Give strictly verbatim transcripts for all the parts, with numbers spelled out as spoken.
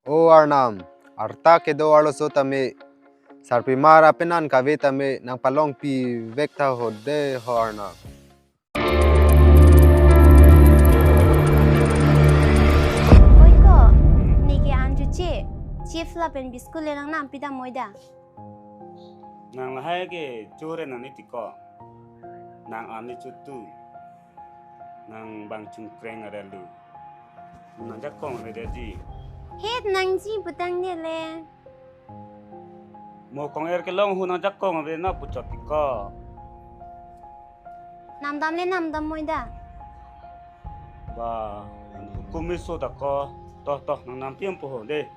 O Arnam, arta kedo arloso tame, sarpimar apenan kave tame nangpalongpi vek tha ho de ho Arnam. Oi ko, neke an chuche, chips lapen biscuit le nangnam pidam moi da. Nang lahai ke chure nang ni tiko. Nang an ni chutu. Nang bang chungkreng arelu. Nangjakong avedeji. Het nangji putang ne le. Mo kong-er kelong hu nangjakong ave na puchot tiko. Namdam le namdam moi da. Ba, hukum iso da ko. Toh, toh, nangnam piang po ho de.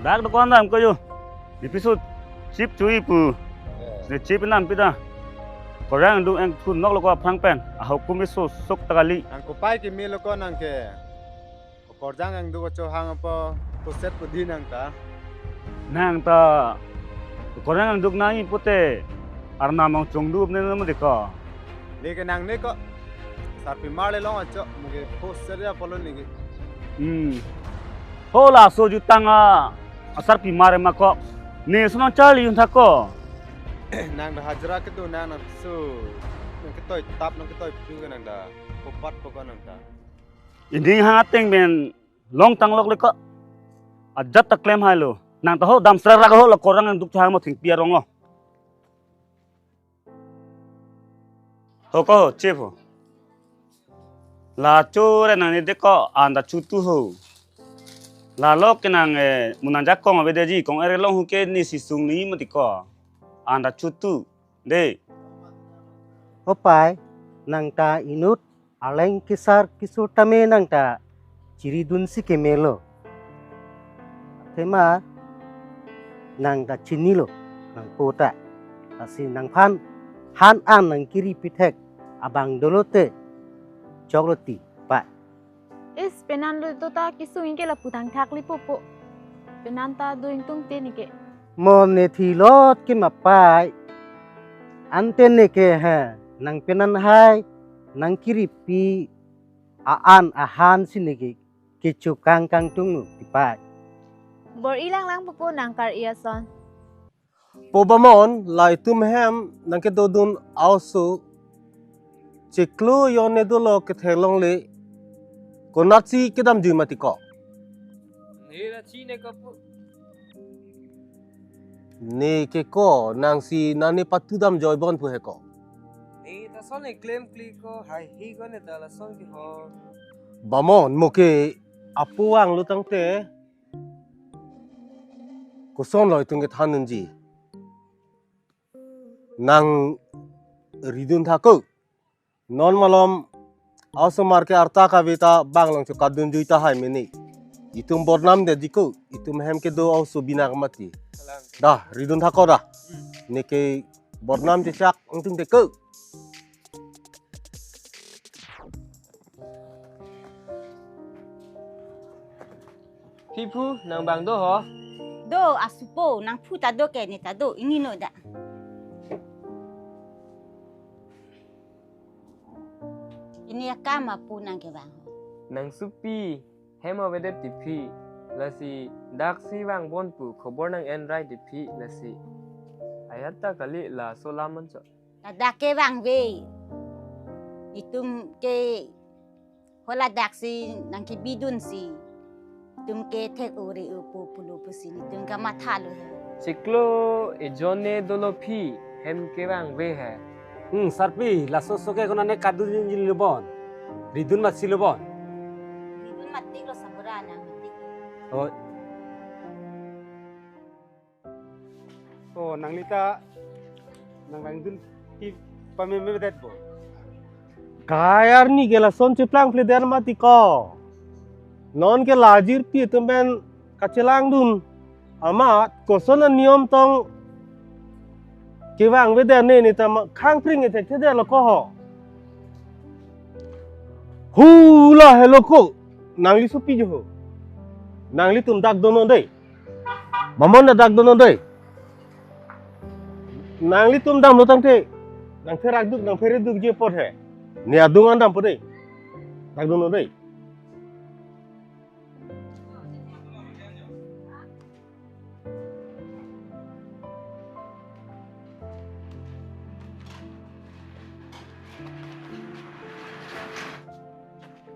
Dak dokon dam ko yo. Di piso chip chui pu. Di chip nam pida. Korang du eng thun nok lo ko aphrang pen. Ahukum iso sok ta kali. Nang kopai keme lo ko nang ke. Korjang ang duk acho hang apa puset pudi nang ta. Nang ta korjang ang duk nai pute Arnam ang chongdu ne mo deko. Neke nang ne ko. Sarpimar le long acho muke puset ya polo neke. Hmm. Ho laso jutang a sarpimar ma ko. Ne sunang charli yun thako. Nang da hajra kedo nang nang su. Nang ketoi tap nang ketoi phu ke nang da. Kopat pokok nang ta. Ini hang ateng ben long tang lok le ko. Ajat ta klem hai lo. Nang ta ho dam sra rak ho lo korang nang duk cha mo thengpi arong lo. Ho ko ho, chip ho. La chure nang ni de ko an ta chutu ho. La lok ke nang eh, mo nangjakong avedeji kong-er kelong hu ke ni sisung ni mo tiko. An ta chutu. De. Opai, nang ta inut aleng kesar kesur tame nang ta chiridun si keme lo. Tema nang ta chinilo nangpo ta. Lasi nangphan han an nang kiri pithek abang dolo te choklo ti pai. Is penan lo to ta kesung ke lapu thangthak li popo. Penan ta do ingtung te neke. Mo ne thilot ke ma pai. Ante neke ha nang penan hai nang kiripi a-an ahan si neke kecho kang kangtung ti pai. Bor-i lang lang popo nang kar-i ason. Po Bamon, la itum hem nang kedodun a-oso chiklo yone dolo kethelong le konatsi kedamjui ma tiko. Ne la chi ne kapu. Ne ke ko nang si nang ne patu damjoi bon pu he ko. Ne ta son ne klem kli ko hai hi ko ne ta la son ki ho. Bamon mo ke apu ang lutang te. Koson lo itum kethan unji. Nang ridun thako. Non malom a-osomar ke arta kave ta bang lang chokadun jui ta hai mene. Itum bornam de diko. Itum hem kedo a-oso bina kamati. Dah, ridun thako dah. Neke bornam chechak itum deko. Phiphu nang bang do ho? Do, asupo, nangphu ta do ke ne ta do, ini no da. Ini akam apu nang ke bang ho. Nang supi, hem avedet ti phi, lasi daksi vang bon pu khobor nang en rai ti phi, lasi. Ayat ta kali laso lam ancho. Ladak ke vangve. Itum ke ho ladak si nang kebidun si. Itum ke thek ore upu pulu pusi itum kamatha lo he. Chiklo ejon ne dolo phi hem ke vangve he. Hmm, sarpi, laso so ke konane kadun jin jin lo bon. Ridun matsi lo bon. Ridun matik lo sabura nang matik. Oh. Oh, nangli ta nang langdun ti pameme det bo. Kai arni ke lason cheplang phle der mati ko. Non ke la jirpi atum pen kachelangdun. Amat koson aniyom tong kevang veder ne ne ta ma khang pring e thek thedelo ko ho. Hula helo ko. Nangli supi jo ho. Nanglitum dak donon dei. Bamon da dak donon dei. Nanglitum damlo tangte, nangpherak duk, nangphere duk je apot he. Ne adung an dampo dei. Dak dunlo dei.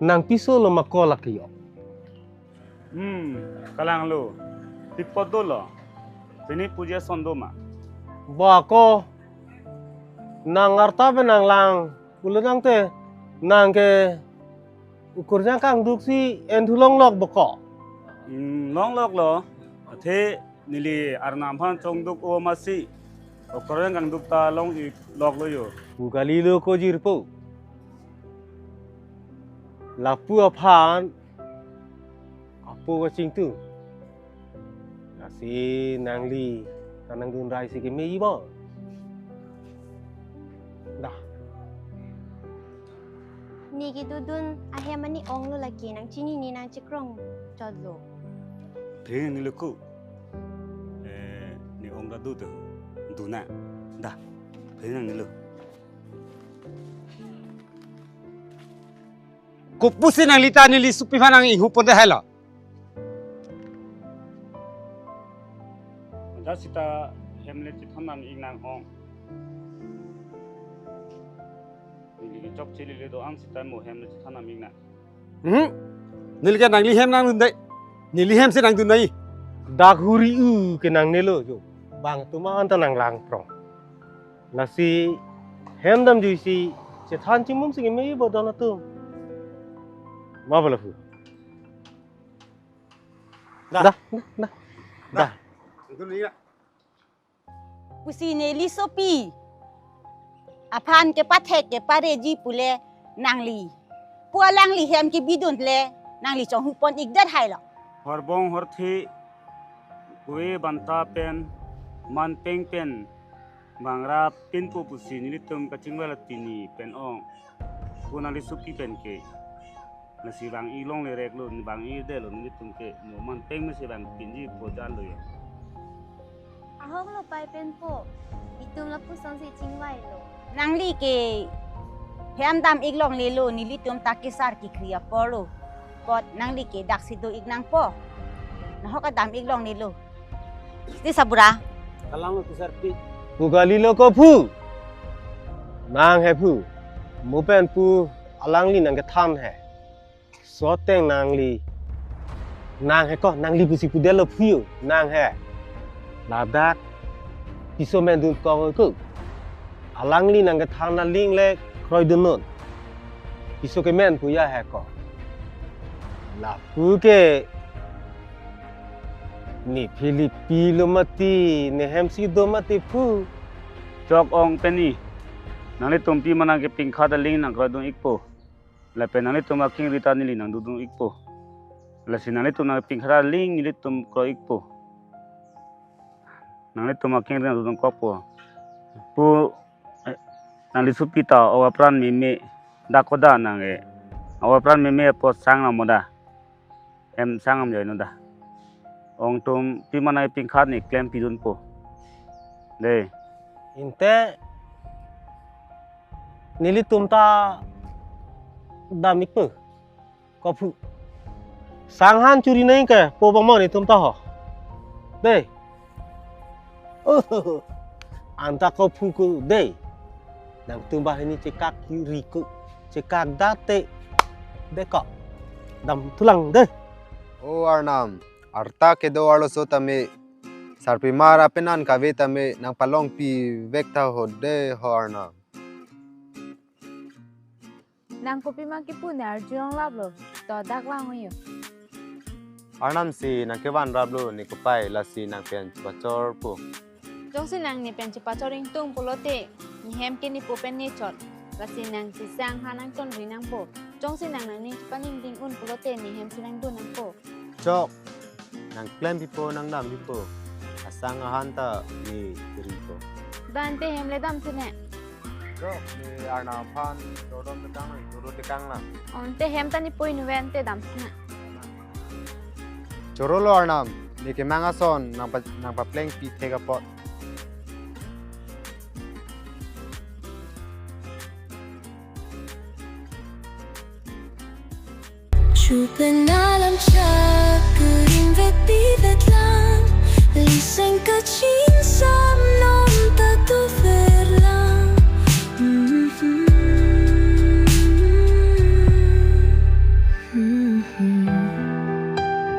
Nang piso lo ma ko lake yo. Hmm, kalanglo. Pi apot dolo. Pini puja son do ma? Ba ko. Nang arta pen nang lang. Pulo tangte nang ke ukur jang kangduk si en thu longlok ba ko. Hmm, longloklo. Athe neli arnam aphan chongduk o masi. Ukur jang kangduk ta long-ikloklo yo. Pu kalilo ko jirpo. Lapu aphan apo kachingtung. Lasi nangli ta nangdun rai si kemeji bo. Dah. Ne kedodun ahem ani onglo lake, nang chinine nang chikrong chotlo. Phe nanglo ko. Eh, ne ong ta do to. Dun na. Dah. Phe nanglo. Kopusi nangli ta neli sopi aphan nang-inghu ponde hai lo. Dak seta hem le chethan nam-ik nang ong. Neli ke chokche lele do-an seta mo hem le chethan nam-ik nang. Hmm. Neli ke nangli hem nangdun dei. Neli hem si nangdun nai. Dak huri-u ke nangnelo jo. Bang atum an ta nang langprong. Lasi hem damjuisi chethan chimum si kemeji bo don atum. Ma bala hu. Dah. Dah, dah, dah. Dah. Dah. Pusi neli sopi aphan kepathek kepareji pule nangli. Pu alangli hem kebidun le nangli chonghu pon-ikdet hai lo. Horbong horthe kove banta pen manpeng pen bang rapinpo pusi nelitum kachingvai la pini pen ong. Pu nangli sopi pen ke. Lasi bang-i longle reklo, bang-i detlo, nelitum ke mo manpeng mesi bang pinji po janlo ya. Ahok lo pai pen po. Itum lapuson si chingvailo. Nangli ke hem dam-ik longlelo, nelitum ta kesar kekri apor lo. Apot nangli ke daksi do-ik nangpo. Nahok adam-ik longlelo. Ti sabura. Kalanglo kesarpi. Pu kalilo ko phu. Nang he phu. Mo pen pu alangli nang kethan he. Soteng nangli. Nang he ko, nangli pusi pudetlo phu yo. Nang he. Ladak piso mendun kong ko. Alangli nang kethan aling le kroidunnon. Piso kemen pu ya he ko. Lapu ke ne Philippi lo mati, ne hem si do mati phu. Chok ong peni. Nanglitum pima nang kepingkhat aling nang kroidun-ikpo. Lapen nanglitum akengri ta neli nang dodun-ikpo. Lasi nanglitum nang pingkhat aling nelitum kroi-ikpo. Nanglitum akengri nang dodun-kokpo. Pu, eh, nangli sopi ta o apran meme dak koda nang e. O apran meme apot sang nang mo da. Hem sang am joi no da. Ong atum pima nang pingkhat ne klempidunpo. Dei. Ante nelitum ta dam-ikpo. Ko phu. Sang han churi nai ke po bang mo netum ta ho. Dei. Oh, anta ko phu ko dei. Nangtum banghini chekak ri ko. Chekak date. Dei ko. Dam thulang dei. O Arnam, arta kedo arloso tame, sarpimar apenan kave tame nangpalongpi vek tha ho dei ho Arnam. Nang kopima kipu ne arjulong laplo, to dak lang yo. Arnam si nang kevan raplo ne kopai lasi nang pen chepachorpo. Jongsi nang ne pen chepachor ingtung pulote, ne hem ke ne po pen ne chot. Lasi nang si sang ha nang chonri nangpo. Jongsi nang nangning chepaningding un pulote ne hem si nang dun nangpo. Chok, nang klempipo nang dampipo. Asang ahan ta ne keripo. Bante hem le dam sine. Chok, ne Arnam aphan chodon tekang nang, choro tekang nang. Ante hem ta ne poi nuven te dam sine. Chorolo Arnam, ne kemang ason nang pa, nang paplengpi thek apot. Pu pen alam chak kuring vet pi vet lang, liseng kachi